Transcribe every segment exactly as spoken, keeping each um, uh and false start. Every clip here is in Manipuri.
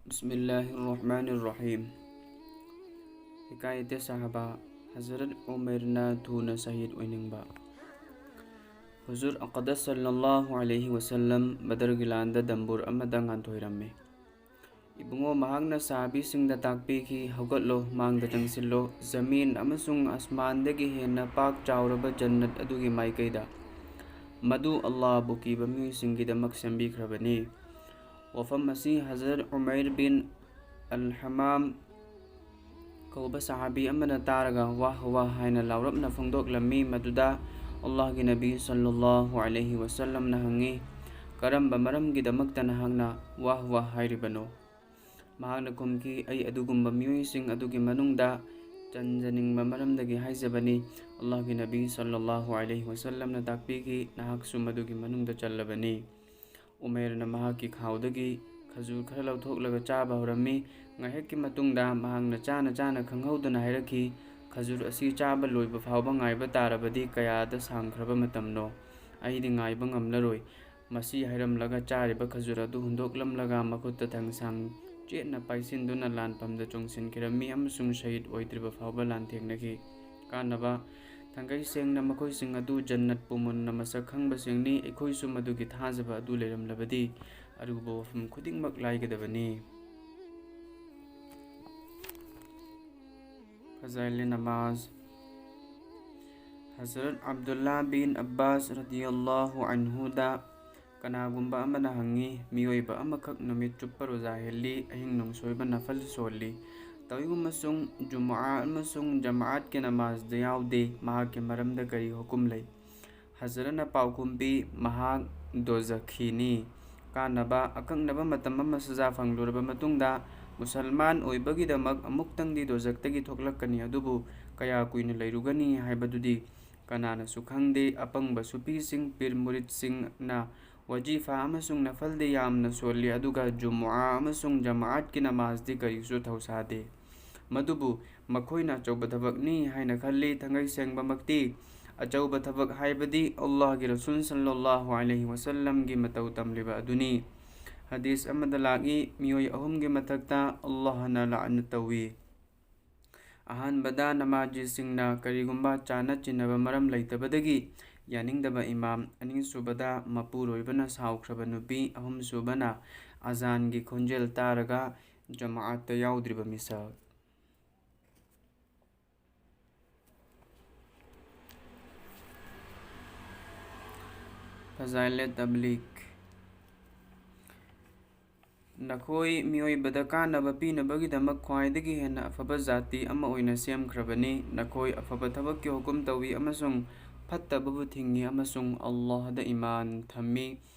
ꯕꯤꯁꯃꯤꯜꯂꯥꯍꯤꯔ ꯔꯍꯃꯥꯅꯤꯔ ꯔꯍꯤꯝ꯫ ꯍꯤꯀꯥꯌꯠ-ꯏ-ꯁꯍꯥꯕꯥ, ꯍꯖꯔꯠ ꯎꯃꯩꯔꯅ ꯊꯨꯅ ꯁꯍꯤꯗ ꯑꯣꯏꯅꯤꯡꯕ꯫ ꯍꯨꯖꯨꯔ ꯑꯀꯗꯁ ꯁꯜꯂꯜꯂꯥꯍꯨ ꯑꯂꯩꯍꯤ ꯋꯁꯜꯂꯝ ꯕꯗꯔꯒꯤ ꯂꯥꯟꯗ ꯗꯝꯕꯨꯔ ꯑꯃꯗ ꯉꯥꯟꯊꯣꯏꯔꯝꯃꯤ꯫ ꯏꯕꯨꯡꯉꯣ, ꯃꯍꯥꯛꯅ ꯁꯍꯥꯕꯤꯁꯤꯡꯗ ꯇꯥꯛꯄꯤꯈꯤ, "ꯍꯧꯒꯠꯂꯣ, ꯃꯥꯡꯗ ꯆꯪꯁꯤꯜꯂꯣ, ꯖꯃꯤꯟ ꯑꯃꯁꯨꯡ ꯑꯁꯃꯥꯟꯗꯒꯤ ꯍꯦꯟꯅ ꯄꯥꯛ ꯆꯥꯎꯔꯕ ꯖꯟꯅꯠ ꯑꯗꯨꯒꯤ ꯃꯥꯏꯀꯩꯗ꯫ ꯃꯗꯨ ꯑꯜꯂꯥꯍꯕꯨ ꯀꯤꯕ ꯃꯤꯑꯣꯏꯁꯤꯡꯒꯤꯗꯃꯛ ꯁꯦꯝꯕꯤꯈ꯭ꯔꯕꯅꯤ"꯫ ꯋꯥꯐꯝ ꯑꯁꯤ ꯍꯖꯔꯠ ꯎꯃꯩꯔ ꯕꯤꯟ ꯑꯜ ꯍꯃꯥꯝ ꯀꯧꯕ ꯁꯍꯥꯕꯤ ꯑꯃꯅ ꯇꯥꯔꯒ "ꯋꯥꯍ ꯋꯥꯍ" ꯍꯥꯏꯅ ꯂꯥꯎꯔꯞꯅ ꯐꯣꯡꯗꯣꯛꯂꯝꯃꯤ꯫ ꯃꯗꯨꯗ ꯑꯜꯂꯥꯍꯒꯤ ꯅꯕꯤ ꯁꯜꯂꯜꯂꯥꯍꯨ ꯑꯂꯩꯍꯤ ꯋꯁꯜꯂꯝꯅ ꯍꯪꯉꯤ, "ꯀꯔꯝꯕ ꯃꯔꯝꯒꯤꯗꯃꯛꯇ ꯅꯍꯥꯛꯅ 'ꯋꯥꯍ ꯋꯥꯍ' ꯍꯥꯏꯔꯤꯕꯅꯣ?" ꯃꯍꯥꯛꯅ ꯈꯨꯝꯈꯤ, "ꯑꯩ ꯑꯗꯨꯒꯨꯝꯕ ꯃꯤꯑꯣꯏꯁꯤꯡ ꯑꯗꯨꯒꯤ ꯃꯅꯨꯡꯗ ꯆꯟꯖꯅꯤꯡꯕ ꯃꯔꯝꯗꯒꯤ ꯍꯥꯏꯖꯕꯅꯤ"꯫ ꯑꯜꯂꯥꯍꯒꯤ ꯅꯕꯤ ꯁꯜꯂꯜꯂꯥꯍꯨ ꯑꯂꯩꯍꯤ ꯋꯁꯜꯂꯝꯅ ꯇꯥꯛꯄꯤꯈꯤ, "ꯅꯍꯥꯛꯁꯨ ꯃꯗꯨꯒꯤ ꯃꯅꯨꯡꯗ ꯆꯜꯂꯕꯅꯤ"꯫ ꯎꯃꯩꯔꯅ ꯃꯍꯥꯛꯀꯤ ꯈꯥꯎꯗꯒꯤ ꯈꯖꯨꯔ ꯈꯔ ꯂꯧꯊꯣꯛꯂꯒ ꯆꯥꯕ ꯍꯧꯔꯝꯃꯤ꯫ ꯉꯥꯏꯍꯥꯛꯀꯤ ꯃꯇꯨꯡꯗ ꯃꯍꯥꯛꯅ ꯆꯥꯅ ꯆꯥꯅ ꯈꯪꯍꯧꯗꯅ ꯍꯥꯏꯔꯛꯈꯤ, "ꯈꯖꯨꯔ ꯑꯁꯤ ꯆꯥꯕ ꯂꯣꯏꯕ ꯐꯥꯎꯕ ꯉꯥꯏꯕ ꯇꯥꯔꯕꯗꯤ ꯀꯌꯥꯗ ꯁꯥꯡꯈ꯭ꯔꯕ ꯃꯇꯝꯅꯣ? ꯑꯩꯗꯤ ꯉꯥꯏꯕ ꯉꯝꯂꯔꯣꯏ"꯫ ꯃꯁꯤ ꯍꯥꯏꯔꯝꯂꯒ ꯆꯥꯔꯤꯕ ꯈꯖꯨꯔ ꯑꯗꯨ ꯍꯨꯟꯗꯣꯛꯂꯝꯂꯒ ꯃꯈꯨꯠꯇ ꯊꯥꯡꯁꯥꯡ ꯆꯦꯠꯅ ꯄꯥꯏꯁꯤꯟꯗꯨꯅ ꯂꯥꯟꯐꯝꯗ ꯆꯣꯡꯁꯤꯟꯈꯤꯔꯝꯃꯤ ꯑꯃꯁꯨꯡ ꯁꯍꯤꯗ ꯑꯣꯏꯗ꯭ꯔꯤꯕ ꯐꯥꯎꯕ ꯂꯥꯟꯊꯦꯡꯅꯈꯤ꯫ ꯀꯥꯟꯅꯕ: ꯊꯥꯡꯒꯩ ꯁꯦꯡꯅ ꯃꯈꯣꯏꯁꯤꯡ ꯑꯗꯨ ꯖꯟꯅꯠꯄꯨ ꯃꯨꯟꯅ ꯃꯁꯛ ꯈꯪꯕꯁꯤꯡꯅꯤ꯫ ꯑꯩꯈꯣꯏꯁꯨ ꯃꯗꯨꯒꯤ ꯊꯥꯖꯕ ꯑꯗꯨ ꯂꯩꯔꯝꯂꯕꯗꯤ ꯑꯔꯨꯕ ꯋꯥꯐꯝ ꯈꯨꯗꯤꯡꯃꯛ ꯂꯥꯏꯒꯗꯕꯅꯤ꯫ ꯐꯖꯥꯏꯂꯦ ꯅꯃꯥꯖ꯫ ꯍꯖꯔꯠ ꯑꯕꯗꯨꯜꯂꯥ ꯕꯤꯟ ꯑꯕꯥꯁ ꯔꯗꯤꯌꯜꯂꯥꯍꯨ ꯑꯟꯍꯨꯗ ꯀꯅꯥꯒꯨꯝꯕ ꯑꯃꯅ ꯍꯪꯉꯤ, "ꯃꯤꯑꯣꯏꯕ ꯑꯃꯈꯛ ꯅꯨꯃꯤꯠ ꯆꯨꯞꯄ ꯔꯣꯖꯥ ꯍꯦꯜꯂꯤ, ꯑꯍꯤꯡ ꯅꯣꯡꯁꯣꯏꯕ ꯅꯐꯜ ꯁꯣꯜꯂꯤ, ꯇꯧꯏꯒꯨꯝꯕꯁꯨꯡ ꯖꯨꯃꯨꯑꯥ ꯑꯃꯁꯨꯡ ꯖꯃꯥꯑꯠꯀꯤ ꯅꯃꯥꯖꯗ ꯌꯥꯎꯗꯦ, ꯃꯍꯥꯛꯀꯤ ꯃꯔꯝꯗ ꯀꯔꯤ ꯍꯨꯀꯨꯝ ꯂꯩ?" ꯍꯖꯔꯠꯅ ꯄꯥꯎꯈꯨꯝ ꯄꯤ, "ꯃꯍꯥꯛ ꯗꯣꯖꯈꯤꯅꯤ"꯫ ꯀꯥꯟꯅꯕ: ꯑꯀꯛꯅꯕ ꯃꯇꯝ ꯑꯃ ꯁꯖꯥ ꯐꯪꯂꯨꯔꯕ ꯃꯇꯨꯡꯗ, ꯃꯨꯁꯜꯃꯥꯟ ꯑꯣꯏꯕꯒꯤꯗꯃꯛ ꯑꯃꯨꯛꯇꯪꯗꯤ ꯗꯣꯖꯈꯇꯒꯤ ꯊꯣꯛꯂꯛꯀꯅꯤ, ꯑꯗꯨꯕꯨ ꯀꯌꯥ ꯀꯨꯏꯅ ꯂꯩꯔꯨꯒꯅꯤ ꯍꯥꯏꯕꯗꯨꯗꯤ ꯀꯅꯥꯅꯁꯨ ꯈꯪꯗꯦ꯫ ꯑꯄꯪꯕ ꯁꯨꯐꯤꯁꯤꯡ, ꯄꯤꯔ ꯃꯨꯔꯤꯗꯁꯤꯡꯅ ꯋꯥꯖꯤꯐꯥ ꯑꯃꯁꯨꯡ ꯅꯐꯜꯗꯤ ꯌꯥꯝꯅ ꯁꯣꯜꯂꯤ, ꯑꯗꯨꯒ ꯖꯨꯃꯨꯑꯥ ꯑꯃꯁꯨꯡ ꯖꯃꯥꯑꯠꯀꯤ ꯅꯃꯥꯖꯗꯤ ꯀꯔꯤꯁꯨ ꯊꯧꯁꯥꯗꯦ꯫ ꯃꯗꯨꯕꯨ ꯃꯈꯣꯏꯅ ꯑꯆꯧꯕ ꯊꯕꯛꯅꯤ ꯍꯥꯏꯅ ꯈꯜꯂꯤ꯫ ꯊꯥꯡꯒꯩ ꯁꯦꯡꯕꯃꯛꯇꯤ, ꯑꯆꯧꯕ ꯊꯕꯛ ꯍꯥꯏꯕꯗꯤ ꯑꯜꯂꯥꯍꯒꯤ ꯔꯁꯨꯜ ꯁꯜꯂꯜꯂꯥꯍꯨ ꯑꯂꯩꯍꯤ ꯋꯁꯜꯂꯝꯒꯤ ꯃꯇꯧ ꯇꯝꯂꯤꯕ ꯑꯗꯨꯅꯤ꯫ ꯍꯗꯤꯁ ꯑꯃꯗ ꯂꯥꯛꯏ, ꯃꯤꯑꯣꯏ ꯑꯍꯨꯝꯒꯤ ꯃꯊꯛꯇ ꯑꯜꯂꯥꯍꯅ ꯂꯥꯅꯠ ꯇꯧꯏ꯫ ꯑꯍꯥꯟꯕꯗ, ꯅꯃꯥꯖꯤꯁꯤꯡꯅ ꯀꯔꯤꯒꯨꯝꯕ ꯆꯥꯅ ꯆꯤꯟꯅꯕ ꯃꯔꯝ ꯂꯩꯇꯕꯗꯒꯤ ꯌꯥꯅꯤꯡꯗꯕ ꯏꯃꯥꯝ, ꯑꯅꯤꯁꯨꯕꯗ, ꯃꯄꯨꯔꯣꯏꯕꯅ ꯁꯥꯎꯈ꯭ꯔꯕ ꯅꯨꯄꯤ, ꯑꯍꯨꯝꯁꯨꯕꯅ, ꯑꯖꯥꯟꯒꯤ ꯈꯣꯟꯖꯦꯜ ꯇꯥꯔꯒ ꯖꯃꯥꯑꯠꯇ ꯌꯥꯎꯗ꯭ꯔꯤꯕ ꯃꯤꯁꯛ꯫ ꯐꯖꯥꯏꯂꯦ ꯇꯕ꯭ꯂꯤꯒ꯫ ꯅꯈꯣꯏ ꯃꯤꯑꯣꯏꯕꯗ ꯀꯥꯟꯅꯕ ꯄꯤꯅꯕꯒꯤꯗꯃꯛ ꯈ꯭ꯋꯥꯏꯗꯒꯤ ꯍꯦꯟꯅ ꯑꯐꯕ ꯖꯥꯇꯤ ꯑꯃ ꯑꯣꯏꯅ ꯁꯦꯝꯈ꯭ꯔꯕꯅꯤ꯫ ꯅꯈꯣꯏ ꯑꯐꯕ ꯊꯕꯛꯀꯤ ꯍꯨꯀꯨꯝ ꯇꯧꯏ ꯑꯃꯁꯨꯡ ꯐꯠꯇꯕꯕꯨ ꯊꯤꯡꯏ ꯑꯃꯁꯨꯡ ꯑꯜꯂꯥꯍꯗ ꯏꯃꯥꯟ ꯊꯝꯃꯤ꯫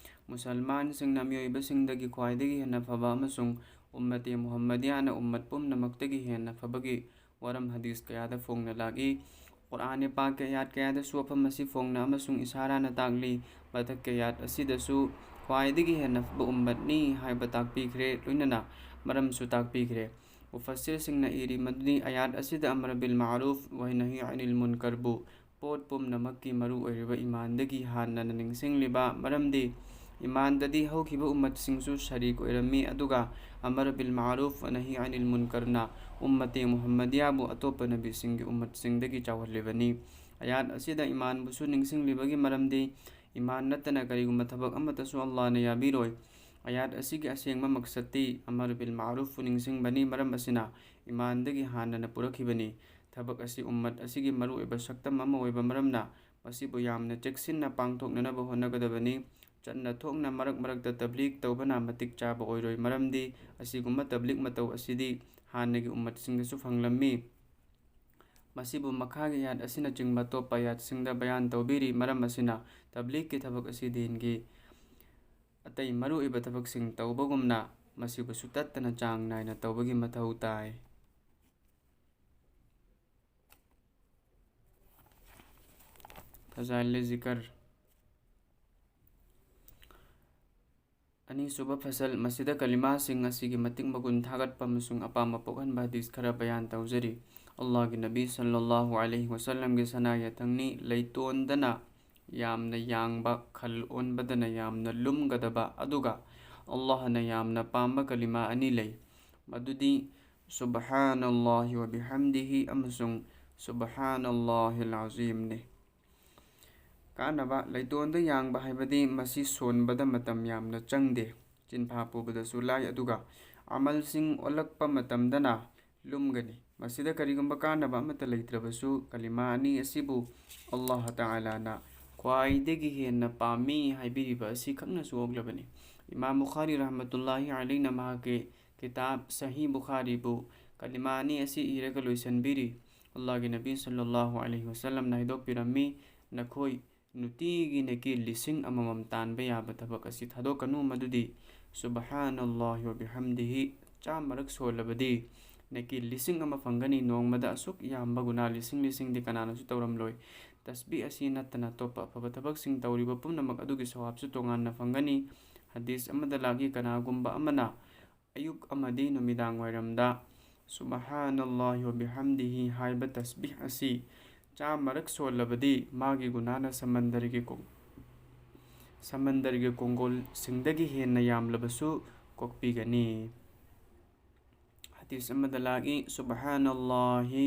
ꯃꯨꯁꯜꯃꯥꯟꯁꯤꯡꯅ ꯃꯤꯑꯣꯏꯕꯁꯤꯡꯗꯒꯤ ꯈ꯭ꯋꯥꯏꯗꯒꯤ ꯍꯦꯟꯅ ꯐꯕ ꯑꯃꯁꯨꯡ ꯎꯝꯃꯇꯦ ꯃꯨꯍꯝꯃꯗꯤꯌꯥꯅ ꯎꯝꯃꯠ ꯄꯨꯝꯅꯃꯛꯇꯒꯤ ꯍꯦꯟꯅ ꯐꯕꯒꯤ ꯋꯥꯔꯝ ꯍꯗꯤꯁ ꯀꯌꯥꯗ ꯐꯣꯡꯅ ꯂꯥꯛꯏ꯫ ꯀꯨꯔꯥꯟ ꯄꯥꯛꯀꯤ ꯑꯌꯥꯠ ꯀꯌꯥꯗꯁꯨ ꯋꯥꯐꯝ ꯑꯁꯤ ꯐꯣꯡꯅ ꯑꯃꯁꯨꯡ ꯏꯁꯥꯔꯥꯅ ꯇꯥꯛꯂꯤ꯫ ꯃꯊꯛꯀꯤ ꯑꯌꯥꯠ ꯑꯁꯤꯗꯁꯨ ꯈ꯭ꯋꯥꯏꯗꯒꯤ ꯍꯦꯟꯅ ꯐꯕ ꯎꯝꯃꯠꯅꯤ ꯍꯥꯏꯕ ꯇꯥꯛꯄꯤꯈ꯭ꯔꯦ, ꯂꯣꯏꯅꯅ ꯃꯔꯝꯁꯨ ꯇꯥꯛꯄꯤꯈ꯭ꯔꯦ꯫ ꯃꯨꯐꯁꯤꯔꯁꯤꯡꯅ ꯏꯔꯤ ꯃꯗꯨꯗꯤ ꯑꯌꯥꯠ ꯑꯁꯤꯗ ꯑꯃꯔ ꯕꯤꯜ ꯃꯥꯔꯨꯐ ꯋꯥ ꯅꯍꯤ ꯑꯅꯤꯜ ꯃꯨꯟꯀꯔꯕꯨ ꯄꯣꯠ ꯄꯨꯝꯅꯃꯛꯀꯤ ꯃꯔꯨ ꯑꯣꯏꯔꯤꯕ ꯏꯃꯥꯟꯗꯒꯤ ꯍꯥꯟꯅꯅ ꯅꯤꯡꯁꯤꯡꯂꯤꯕ ꯃꯔꯝꯗꯤ ꯏꯃꯥꯟꯗꯗꯤ ꯍꯧꯈꯤꯕ ꯎꯝꯃꯠꯁꯤꯡꯁꯨ ꯁꯔꯤꯛ ꯑꯣꯏꯔꯝꯃꯤ, ꯑꯗꯨꯒ ꯑꯃꯔ ꯕꯤꯜ ꯃꯥꯔꯨꯐ ꯋꯥ ꯅꯍꯤ ꯑꯅꯤꯜ ꯃꯨꯟꯀꯔꯅ ꯎꯝꯃꯇꯦ ꯃꯨꯍꯝꯃꯗꯤꯌꯥꯕꯨ ꯑꯇꯣꯞꯄ ꯅꯕꯤꯁꯤꯡꯒꯤ ꯎꯝꯃꯠꯁꯤꯡꯗꯒꯤ ꯆꯥꯎꯍꯜꯂꯤꯕꯅꯤ꯫ ꯑꯌꯥꯠ ꯑꯁꯤꯗ ꯏꯃꯥꯟꯕꯨꯁꯨ ꯅꯤꯡꯁꯤꯡꯂꯤꯕꯒꯤ ꯃꯔꯝꯗꯤ ꯏꯃꯥꯟ ꯅꯠꯇꯅ ꯀꯔꯤꯒꯨꯝꯕ ꯊꯕꯛ ꯑꯃꯠꯇꯁꯨ ꯑꯜꯂꯥꯍꯅ ꯌꯥꯕꯤꯔꯣꯏ꯫ ꯑꯌꯥꯠ ꯑꯁꯤꯒꯤ ꯑꯁꯦꯡꯕ ꯃꯛꯁꯠꯇꯤ ꯑꯃꯔ ꯕꯤꯜ ꯃꯥꯔꯨꯐꯄꯨ ꯅꯤꯡꯁꯤꯡꯕꯅꯤ, ꯃꯔꯝ ꯑꯁꯤꯅ ꯏꯃꯥꯟꯗꯒꯤ ꯍꯥꯟꯅꯅ ꯄꯨꯔꯛꯈꯤꯕꯅꯤ꯫ ꯊꯕꯛ ꯑꯁꯤ ꯎꯝꯃꯠ ꯑꯁꯤꯒꯤ ꯃꯔꯨꯑꯣꯏꯕ ꯁꯛꯇꯝ ꯑꯃ ꯑꯣꯏꯕ ꯃꯔꯝꯅ ꯃꯁꯤꯕꯨ ꯌꯥꯝꯅ ꯆꯦꯛꯁꯤꯟꯅ ꯄꯥꯡꯊꯣꯛꯅꯅꯕ ꯍꯣꯠꯅꯒꯗꯕꯅꯤ꯫ ꯆꯠꯅ ꯊꯣꯛꯅ ꯃꯔꯛ ꯃꯔꯛꯇ ꯇꯕ꯭ꯂꯤꯒ ꯇꯧꯕꯅ ꯃꯇꯤꯛ ꯆꯥꯕ ꯑꯣꯏꯔꯣꯏ, ꯃꯔꯝꯗꯤ ꯑꯁꯤꯒꯨꯝꯕ ꯇꯕ꯭ꯂꯤꯒ ꯃꯇꯧ ꯑꯁꯤꯗꯤ ꯍꯥꯟꯅꯒꯤ ꯎꯝꯃꯠꯁꯤꯡꯗꯁꯨ ꯐꯪꯂꯝꯃꯤ꯫ ꯃꯁꯤꯕꯨ ꯃꯈꯥꯒꯤ ꯑꯌꯥꯠ ꯑꯁꯤꯅꯆꯤꯡꯕ ꯑꯇꯣꯞꯄ ꯑꯌꯥꯠꯁꯤꯡꯗ ꯕꯌꯥꯟ ꯇꯧꯕꯤꯔꯤ꯫ ꯃꯔꯝ ꯑꯁꯤꯅ ꯇꯕ꯭ꯂꯤꯒꯀꯤ ꯊꯕꯛ ꯑꯁꯤ ꯗꯤꯟꯒꯤ ꯑꯇꯩ ꯃꯔꯨꯑꯣꯏꯕ ꯊꯕꯛꯁꯤꯡ ꯇꯧꯕꯒꯨꯝꯅ ꯃꯁꯤꯕꯨꯁꯨ ꯇꯠꯇꯅ ꯆꯥꯡ ꯅꯥꯏꯅ ꯇꯧꯕꯒꯤ ꯃꯊꯧ ꯇꯥꯏ꯫ ꯐꯖꯥꯏꯜ ꯖꯤꯀꯔ꯫ ꯑꯅꯤꯁꯨꯕ ꯐꯁꯜ, ꯃꯁꯤꯗ ꯀꯂꯤꯃꯥꯁꯤꯡ ꯑꯁꯤꯒꯤ ꯃꯇꯤꯛ ꯃꯒꯨꯟ ꯊꯥꯒꯠꯄ ꯑꯃꯁꯨꯡ ꯑꯄꯥꯝꯕ ꯄꯣꯛꯍꯟꯕ ꯍꯗꯤꯁ ꯈꯔ ꯕꯌꯥꯟ ꯇꯧꯖꯔꯤ꯫ ꯑꯜꯂꯥꯍꯒꯤ ꯅꯕꯤ ꯁꯜꯂꯜꯂꯥꯍꯨ ꯑꯂꯩꯍꯤ ꯋꯁꯜꯂꯝꯒꯤ ꯁꯅꯥ ꯌꯥꯊꯪꯅꯤ, ꯂꯩꯇꯣꯟꯗꯅ ꯌꯥꯝꯅ ꯌꯥꯡꯕ, ꯈꯜ ꯑꯣꯟꯕꯗꯅ ꯌꯥꯝꯅ ꯂꯨꯝꯒꯗꯕ, ꯑꯗꯨꯒ ꯑꯜꯂꯥꯍꯅ ꯌꯥꯝꯅ ꯄꯥꯝꯕ ꯀꯂꯤꯃꯥ ꯑꯅꯤ ꯂꯩ꯫ ꯃꯗꯨꯗꯤ ꯁꯨꯕꯍꯥꯅꯜꯂꯥꯍꯤ ꯋ ꯕꯤꯍꯝꯗꯤꯍꯤ ꯑꯃꯁꯨꯡ ꯁꯨꯕꯍꯥꯅꯜꯂꯥꯍꯤꯜ ꯑꯖꯤꯝꯅꯤ꯫ ꯀꯥꯟꯅꯕ: ꯂꯩꯇꯣꯟꯗ ꯌꯥꯡꯕ ꯍꯥꯏꯕꯗꯤ ꯃꯁꯤ ꯁꯣꯟꯕꯗ ꯃꯇꯝ ꯌꯥꯝꯅ ꯆꯪꯗꯦ, ꯆꯤꯟꯐꯥ ꯄꯨꯕꯗꯁꯨ ꯂꯥꯏ, ꯑꯗꯨꯒ ꯑꯃꯜꯁꯤꯡ ꯑꯣꯜꯂꯛꯄ ꯃꯇꯝꯗꯅ ꯂꯨꯝꯒꯅꯤ꯫ ꯃꯁꯤꯗ ꯀꯔꯤꯒꯨꯝꯕ ꯀꯥꯟꯅꯕ ꯑꯃꯠꯇ ꯂꯩꯇ꯭ꯔꯕꯁꯨ, ꯀꯂꯤꯃꯥ ꯑꯅꯤ ꯑꯁꯤꯕꯨ ꯑꯜꯂꯥꯍ ꯇꯥꯂꯥꯅ ꯈ꯭ꯋꯥꯏꯗꯒꯤ ꯍꯦꯟꯅ ꯄꯥꯝꯃꯤ ꯍꯥꯏꯕꯤꯔꯤꯕ ꯑꯁꯤ ꯈꯪꯅꯁꯨ ꯑꯣꯛꯂꯕꯅꯤ꯫ ꯏꯃꯥꯝ ꯕꯨꯈꯥꯔꯤ ꯔꯍꯃꯇꯨꯜꯂꯥꯍꯤ ꯑꯂꯩꯅ ꯃꯍꯥꯛꯀꯤ ꯀꯤꯇꯥꯕ ꯁꯍꯤ ꯕꯨꯈꯥꯔꯤꯕꯨ ꯀꯂꯤꯃꯥ ꯑꯅꯤ ꯑꯁꯤ ꯏꯔꯒ ꯂꯣꯏꯁꯤꯟꯕꯤꯔꯤ꯫ ꯑꯜꯂꯥꯍꯒꯤ ꯅꯕꯤ ꯁꯜꯂꯜꯂꯥꯍꯨ ꯑꯂꯩꯍꯤ ꯋꯁꯜꯂꯝꯅ ꯍꯥꯏꯗꯣꯛꯄꯤꯔꯝꯃꯤ, "ꯅꯈꯣꯏ ꯅꯨꯡꯇꯤꯒꯤ ꯅꯦꯀꯤ ꯂꯤꯁꯤꯡ ꯑꯃꯃꯝ ꯇꯥꯟꯕ ꯌꯥꯕ ꯊꯕꯛ ꯑꯁꯤ ꯊꯥꯗꯣꯛꯀꯅꯨ, ꯃꯗꯨꯗꯤ ꯁꯨꯕꯍꯥꯅꯜꯂꯥꯍꯤ ꯋ ꯕꯤꯍꯝꯗꯤꯍꯤ ꯆꯥꯝꯃꯔꯛ ꯁꯣꯜꯂꯕꯗꯤ ꯅꯦꯀꯤ ꯂꯤꯁꯤꯡ ꯑꯃ ꯐꯪꯒꯅꯤ꯫ ꯅꯣꯡꯃꯗ ꯑꯁꯨꯛ ꯌꯥꯝꯕ ꯒꯨꯅꯥ ꯂꯤꯁꯤꯡ ꯂꯤꯁꯤꯡꯗꯤ ꯀꯅꯥꯅꯁꯨ ꯇꯧꯔꯝꯂꯣꯏ꯫ ꯇꯁꯕꯤꯍ ꯑꯁꯤ ꯅꯠꯇꯅ ꯑꯇꯣꯞꯄ ꯑꯐꯕ ꯊꯕꯛꯁꯤꯡ ꯇꯧꯔꯤꯕ ꯄꯨꯝꯅꯃꯛ ꯑꯗꯨꯒꯤ ꯁꯋꯥꯕꯁꯨ ꯇꯣꯉꯥꯟꯅ ꯐꯪꯒꯅꯤ"꯫ ꯍꯗꯤꯁ ꯑꯃꯗ ꯂꯥꯛꯏ, ꯀꯅꯥꯒꯨꯝꯕ ꯑꯃꯅ ꯑꯌꯨꯛ ꯑꯃꯗꯤ ꯅꯨꯃꯤꯗꯥꯡ ꯋꯥꯏꯔꯝꯗ ꯁꯨꯕꯍꯥꯅꯜꯂꯥꯍꯤ ꯋ ꯕꯤꯍꯝꯗꯤꯍꯤ ꯍꯥꯏꯕ ꯇꯁꯕꯤꯍ ꯑꯁꯤ ꯆꯥꯝꯃꯔꯛ ꯁꯣꯜꯂꯕꯗꯤ ꯃꯥꯒꯤ ꯒꯨꯅꯥꯅ ꯁꯃꯟꯗꯔꯒꯤ ꯀꯣ-, ꯁꯃꯟꯗꯔꯒꯤ ꯀꯣꯡꯒꯣꯜꯁꯤꯡꯗꯒꯤ ꯍꯦꯟꯅ ꯌꯥꯝꯂꯕꯁꯨ ꯀꯣꯛꯄꯤꯒꯅꯤ꯫ ꯍꯗꯤꯁ ꯑꯃꯗ ꯂꯥꯛꯏ, "ꯁꯨꯕꯍꯥꯅꯜꯂꯥꯍꯤ,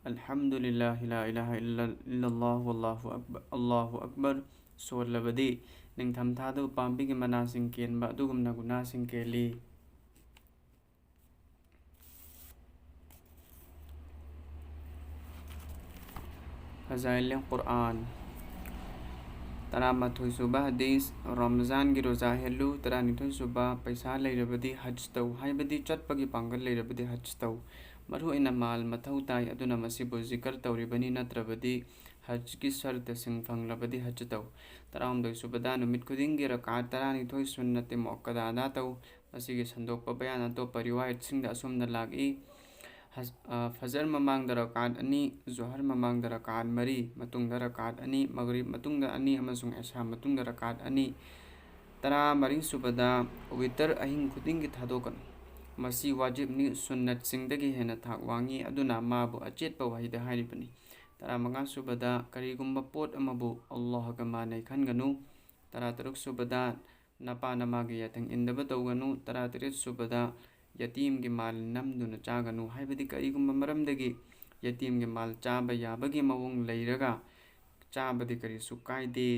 ꯑꯜꯍꯝꯗꯨꯂꯤꯜꯂꯥꯍꯤ, ꯂꯥ ꯏꯂꯥꯍ ꯏꯜꯂ-, ꯏꯜꯂꯜꯂꯥꯍꯨ, ꯑꯜꯂꯥꯍꯨ ꯑꯛꯕ-, ꯑꯜꯂꯥꯍꯨ ꯑꯛꯕꯔ" ꯁꯣꯜꯂꯕꯗꯤ ꯅꯤꯡꯊꯝꯊꯥꯗ ꯎꯄꯥꯝꯕꯤꯒꯤ ꯃꯅꯥꯁꯤꯡ ꯀꯦꯟꯕ ꯑꯗꯨꯒꯨꯝꯅ ꯒꯨꯅꯥꯁꯤꯡ ꯀꯦꯜꯂꯤ꯫ ꯐꯖꯥꯏꯜ ꯀꯨꯔꯑꯥꯟ ꯇꯔꯥꯃꯥꯊꯣꯏ ꯁꯨꯕ ꯍꯗꯤꯁ, ꯔꯃꯖꯥꯟꯒꯤ ꯔꯣꯖꯥ ꯍꯦꯜꯂꯨ꯫ ꯇꯔꯥꯅꯤꯊꯣꯏ ꯁꯨꯕ, ꯄꯩꯁꯥ ꯂꯩꯔꯕꯗꯤ ꯍꯖ ꯇꯧ, ꯍꯥꯏꯕꯗꯤ ꯆꯠꯄꯒꯤ ꯄꯥꯡꯒꯜ ꯂꯩꯔꯕꯗꯤ ꯍꯖ ꯇꯧ꯫ ꯃꯔꯨꯑꯣꯏꯅ ꯃꯥꯜ ꯃꯊꯧ ꯇꯥꯏ, ꯑꯗꯨꯅ ꯃꯁꯤꯕꯨ ꯖꯤꯀꯔ ꯇꯧꯔꯤꯕꯅꯤ, ꯅꯠꯇ꯭ꯔꯕꯗꯤ ꯍꯖꯀꯤ ꯁꯔꯇꯁꯤꯡ ꯐꯪꯂꯕꯗꯤ ꯍꯖ ꯇꯧ꯫ ꯇꯔꯥꯍꯨꯝꯗꯣꯏ ꯁꯨꯕꯗ, ꯅꯨꯃꯤꯠ ꯈꯨꯗꯤꯡꯒꯤ ꯔꯀꯥꯠ ꯇꯔꯥꯅꯤꯊꯣꯏ ꯁꯨꯟꯅꯇꯦ ꯃꯨꯑꯛꯀꯗꯥ ꯑꯗꯥ ꯇꯧ꯫ ꯃꯁꯤꯒꯤ ꯁꯟꯗꯣꯛꯄ ꯕꯌꯥꯟ ꯑꯇꯣꯞꯄ ꯔꯤꯋꯥꯌꯠꯁꯤꯡꯗ ꯑꯁꯨꯝꯅ ꯂꯥꯛꯏ, ꯍꯖ-, ꯑ, ꯐꯖꯔ ꯃꯃꯥꯡꯗ ꯔꯀꯥꯠ ꯑꯅꯤ, ꯖꯨꯍꯔ ꯃꯃꯥꯡꯗ ꯔꯀꯥꯠ ꯃꯔꯤ, ꯃꯇꯨꯡꯗ ꯔꯀꯥꯠ ꯑꯅꯤ, ꯃꯒꯔꯤꯕ ꯃꯇꯨꯡꯗ ꯑꯅꯤ ꯑꯃꯁꯨꯡ ꯏꯁꯥ ꯃꯇꯨꯡꯗ ꯔꯀꯥꯠ ꯑꯅꯤ꯫ ꯇꯔꯥꯃꯔꯤ ꯁꯨꯕꯗ, ꯋꯤꯇꯔ ꯑꯍꯤꯡ ꯈꯨꯗꯤꯡꯒꯤ ꯊꯥꯗꯣꯛꯀꯅꯨ꯫ ꯃꯁꯤ ꯋꯥꯖꯤꯕꯅꯤ, ꯁꯨꯟꯅꯠꯁꯤꯡꯗꯒꯤ ꯍꯦꯟꯅ ꯊꯥꯛ ꯋꯥꯡꯉꯤ, ꯑꯗꯨꯅ ꯃꯥꯕꯨ ꯑꯆꯦꯠꯄ ꯋꯥꯍꯩꯗ ꯍꯥꯏꯔꯤꯕꯅꯤ꯫ ꯇꯔꯥꯃꯉꯥ ꯁꯨꯕꯗ, ꯀꯔꯤꯒꯨꯝꯕ ꯄꯣꯠ ꯑꯃꯕꯨ ꯑꯜꯂꯥꯍꯒ ꯃꯥꯟꯅꯩ ꯈꯟꯒꯅꯨ꯫ ꯇꯔꯥꯇꯔꯨꯛ ꯁꯨꯕꯗ, ꯅꯄꯥ ꯅꯃꯥꯒꯤ ꯌꯥꯊꯪ ꯏꯟꯗꯕ ꯇꯧꯒꯅꯨ꯫ ꯇꯔꯥꯇꯔꯦꯠ ꯁꯨꯕꯗ, ꯌꯇꯤꯝꯒꯤ ꯃꯥꯜ ꯅꯝꯗꯨꯅ ꯆꯥꯒꯅꯨ꯫ ꯍꯥꯏꯕꯗꯤ ꯀꯔꯤꯒꯨꯝꯕ ꯃꯔꯝꯗꯒꯤ ꯌꯇꯤꯝꯒꯤ ꯃꯥꯜ ꯆꯥꯕ ꯌꯥꯕꯒꯤ ꯃꯑꯣꯡ ꯂꯩꯔꯒ ꯆꯥꯕꯗꯤ ꯀꯔꯤꯁꯨ ꯀꯥꯏꯗꯦ꯫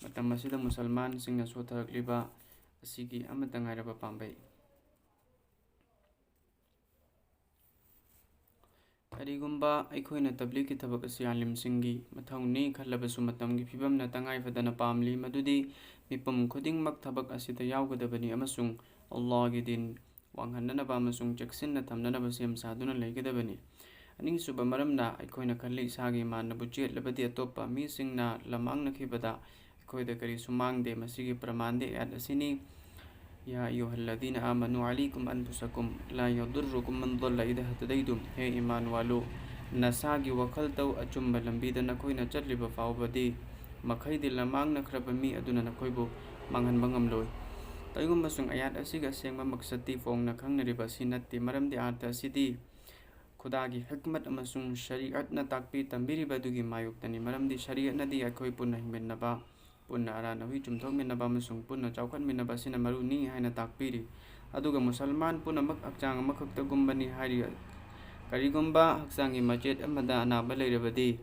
ꯃꯇꯝ ꯑꯁꯤꯗ ꯃꯨꯁꯜꯃꯥꯟꯁꯤꯡꯅ ꯁꯣꯊꯔꯛꯂꯤꯕ ꯑꯁꯤꯒꯤ ꯑꯃꯠꯇ ꯉꯥꯏꯔꯕ ꯄꯥꯝꯕꯩ꯫ ꯀꯔꯤꯒꯨꯝꯕ ꯑꯩꯈꯣꯏꯅ ꯇꯕ꯭ꯂꯤꯒꯀꯤ ꯊꯕꯛ ꯑꯁꯤ ꯑꯥꯂꯤꯝꯁꯤꯡꯒꯤ ꯃꯊꯧꯅꯤ ꯈꯜꯂꯕꯁꯨ, ꯃꯇꯝꯒꯤ ꯐꯤꯕꯝꯅ ꯇꯉꯥꯏ ꯐꯗꯅ ꯄꯥꯝꯂꯤ ꯃꯗꯨꯗꯤ ꯃꯤꯄꯨꯝ ꯈꯨꯗꯤꯡꯃꯛ ꯊꯕꯛ ꯑꯁꯤꯗ ꯌꯥꯎꯒꯗꯕꯅꯤ ꯑꯃꯁꯨꯡ ꯑꯜꯂꯥꯍꯒꯤ ꯗꯤꯟ ꯋꯥꯡꯍꯟꯅꯅꯕ ꯑꯃꯁꯨꯡ ꯆꯦꯛꯁꯤꯟꯅ ꯊꯝꯅꯅꯕ ꯁꯦꯝ ꯁꯥꯗꯨꯅ ꯂꯩꯒꯗꯕꯅꯤ꯫ ꯑꯅꯤꯁꯨꯕ ꯃꯔꯝꯅ, ꯑꯩꯈꯣꯏꯅ ꯈꯜꯂꯤ ꯏꯁꯥꯒꯤ ꯏꯃꯥꯟꯅꯕꯨ ꯆꯦꯠꯂꯕꯗꯤ ꯑꯇꯣꯞꯄ ꯃꯤꯁꯤꯡꯅ ꯂꯃꯥꯡꯅꯈꯤꯕꯗ ꯑꯩꯈꯣꯏꯗ ꯀꯔꯤꯁꯨ ꯃꯥꯡꯗꯦ꯫ ꯃꯁꯤꯒꯤ ꯄ꯭ꯔꯃꯥꯟꯗꯤ ꯑꯥꯌꯥꯠ ꯑꯁꯤꯅꯤ, "يا أيها الذين آمنوا عليكم أنفسكم لا يضركم من ضل إذا اهتديتم"꯫ ꯍꯦ ꯏꯃꯥꯟ ꯋꯥꯂꯨ, ꯅꯁꯥꯒꯤ ꯋꯥꯈꯜ ꯇꯧ, ꯑꯆꯨꯝꯕ ꯂꯝꯕꯤꯗ ꯅꯈꯣꯏꯅ ꯆꯠꯂꯤꯕ ꯐꯥꯎꯕꯗꯤ ꯃꯈꯩꯗꯤ ꯂꯃꯥꯡꯅꯈ꯭ꯔꯕ ꯃꯤ ꯑꯗꯨꯅ ꯅꯈꯣꯏꯕꯨ ꯃꯥꯡꯍꯟꯕ ꯉꯝꯂꯣꯏ꯫ ꯇꯧꯏꯒꯨꯝꯕꯁꯨꯡ, ꯑꯥꯌꯥꯠ ꯑꯁꯤꯒꯤ ꯑꯁꯦꯡꯕ ꯃꯛꯁꯠꯇꯤ ꯐꯣꯡꯅ ꯈꯪꯅꯔꯤꯕ ꯑꯁꯤ ꯅꯠꯇꯦ, ꯃꯔꯝꯗꯤ ꯑꯥꯔꯊ ꯑꯁꯤꯗꯤ ꯈꯨꯗꯥꯒꯤ ꯍꯤꯛꯃꯠ ꯑꯃꯁꯨꯡ ꯁꯔꯤꯑꯠꯅ ꯇꯥꯛꯄꯤ ꯇꯝꯕꯤꯔꯤꯕ ꯑꯗꯨꯒꯤ ꯃꯥꯌꯣꯛꯇꯅꯤ, ꯃꯔꯝꯗꯤ ꯁꯔꯤꯑꯠꯅꯗꯤ ꯑꯩꯈꯣꯏ ꯄꯨꯟꯅ ꯍꯤꯡꯃꯤꯟꯅꯕ, ꯄꯨꯟꯅ ꯑꯔꯥ ꯅꯍꯨꯏ ꯆꯨꯝꯊꯣꯛꯃꯤꯟꯅꯕ ꯑꯃꯁꯨꯡ ꯄꯨꯟꯅ ꯆꯥꯎꯈꯠꯃꯤꯟꯅꯕ ꯑꯁꯤꯅ ꯃꯔꯨꯅꯤ ꯍꯥꯏꯅ ꯇꯥꯛꯄꯤꯔꯤ꯫ ꯑꯗꯨꯒ ꯃꯨꯁꯜꯃꯥꯟ ꯄꯨꯝꯅꯃꯛ ꯍꯛꯆꯥꯡ ꯑꯃꯈꯛꯇꯒꯨꯝꯕꯅꯤ ꯍꯥꯏꯔꯤ꯫ ꯀꯔꯤꯒꯨꯝꯕ ꯍꯛꯆꯥꯡꯒꯤ ꯃꯆꯦꯠ ꯑꯃꯗ ꯑꯅꯥꯕ ꯂꯩꯔꯕꯗꯤ,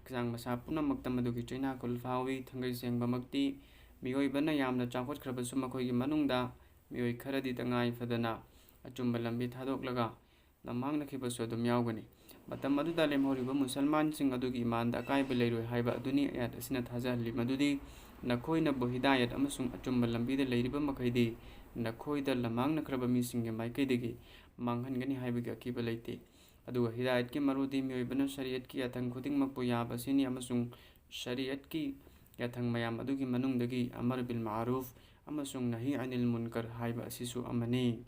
ꯍꯛꯆꯥꯡ ꯃꯁꯥ ꯄꯨꯝꯅꯃꯛꯇ ꯃꯗꯨꯒꯤ ꯆꯩꯅꯥꯀꯨꯜ ꯐꯥꯎꯏ꯫ ꯊꯥꯡꯒꯩ ꯁꯦꯡꯕꯃꯛꯇꯤ ꯃꯤꯑꯣꯏꯕꯅ ꯌꯥꯝꯅ ꯆꯥꯎꯈꯠꯈ꯭ꯔꯕꯁꯨ, ꯃꯈꯣꯏꯒꯤ ꯃꯅꯨꯡꯗ ꯃꯤꯑꯣꯏ ꯈꯔꯗꯤ ꯇꯉꯥꯏ ꯐꯗꯅ ꯑꯆꯨꯝꯕ ꯂꯝꯕꯤ ꯊꯥꯗꯣꯛꯂꯒ ꯂꯝꯃꯥꯡꯅꯈꯤꯕꯁꯨ ꯑꯗꯨꯝ ꯌꯥꯎꯒꯅꯤ꯫ ꯃꯇꯝ ꯑꯗꯨꯗ ꯂꯦꯝꯍꯧꯔꯤꯕ ꯃꯨꯁꯜꯃꯥꯟꯁꯤꯡ ꯑꯗꯨꯒꯤ ꯏꯃꯥꯟꯗ ꯑꯀꯥꯏꯕ ꯂꯩꯔꯣꯏ ꯍꯥꯏꯕ ꯑꯗꯨꯅꯤ꯫ ꯑꯥꯌꯥꯠ ꯑꯁꯤꯅ ꯊꯥꯖꯍꯜꯂꯤ ꯃꯗꯨꯗꯤ ꯅꯈꯣꯏꯅꯕꯨ ꯍꯤꯗꯥꯌꯠ ꯑꯃꯁꯨꯡ ꯑꯆꯨꯝꯕ ꯂꯝꯕꯤꯗ ꯂꯩꯔꯤꯕ ꯃꯈꯩꯗꯤ ꯅꯈꯣꯏꯗ ꯂꯝꯃꯥꯡꯅꯈ꯭ꯔꯕ ꯃꯤꯁꯤꯡꯒꯤ ꯃꯥꯏꯀꯩꯗꯒꯤ ꯃꯥꯡꯍꯟꯒꯅꯤ ꯍꯥꯏꯕꯒꯤ ꯑꯀꯤꯕ ꯂꯩꯇꯦ꯫ ꯑꯗꯨꯒ ꯍꯤꯗꯥꯌꯠꯀꯤ ꯃꯔꯨꯗꯤ ꯃꯤꯑꯣꯏꯕꯅ ꯁꯔꯤꯌꯠꯀꯤ ꯌꯥꯊꯪ ꯈꯨꯗꯤꯡꯃꯛꯄꯨ ꯌꯥꯕ ꯑꯁꯤꯅꯤ ꯑꯃꯁꯨꯡ ꯁꯔꯤꯌꯠꯀꯤ ꯌꯥꯊꯪ ꯃꯌꯥꯝ ꯑꯗꯨꯒꯤ ꯃꯅꯨꯡꯗꯒꯤ ꯑꯃꯔ ꯕꯤꯜ ꯃꯥꯔꯨꯐ ꯑꯃꯁꯨꯡ ꯅꯍꯤ ꯑꯅꯤꯜ ꯃꯨꯟꯀꯔ ꯍꯥꯏꯕ ꯑꯁꯤꯁꯨ ꯑꯃꯅꯤ꯫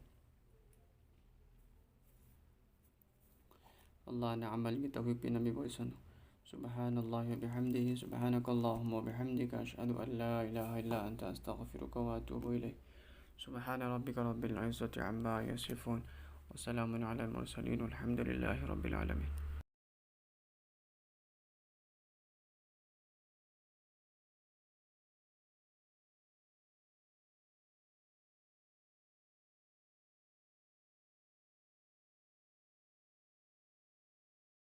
ꯑꯜꯂꯥꯍꯅ ꯑꯃꯜꯒꯤ ꯇꯧꯐꯤꯛ ꯄꯤꯅꯕꯤꯕ ꯑꯣꯏꯁꯅꯨ꯫ سبحان الله وبحمده، سبحانك اللهم وبحمدك، أشهد أن لا إله إلا أنت، أستغفرك وأتوب إليك. سبحان ربك رب العزة عما يصفون، وسلام على المرسلين، والحمد لله رب العالمين.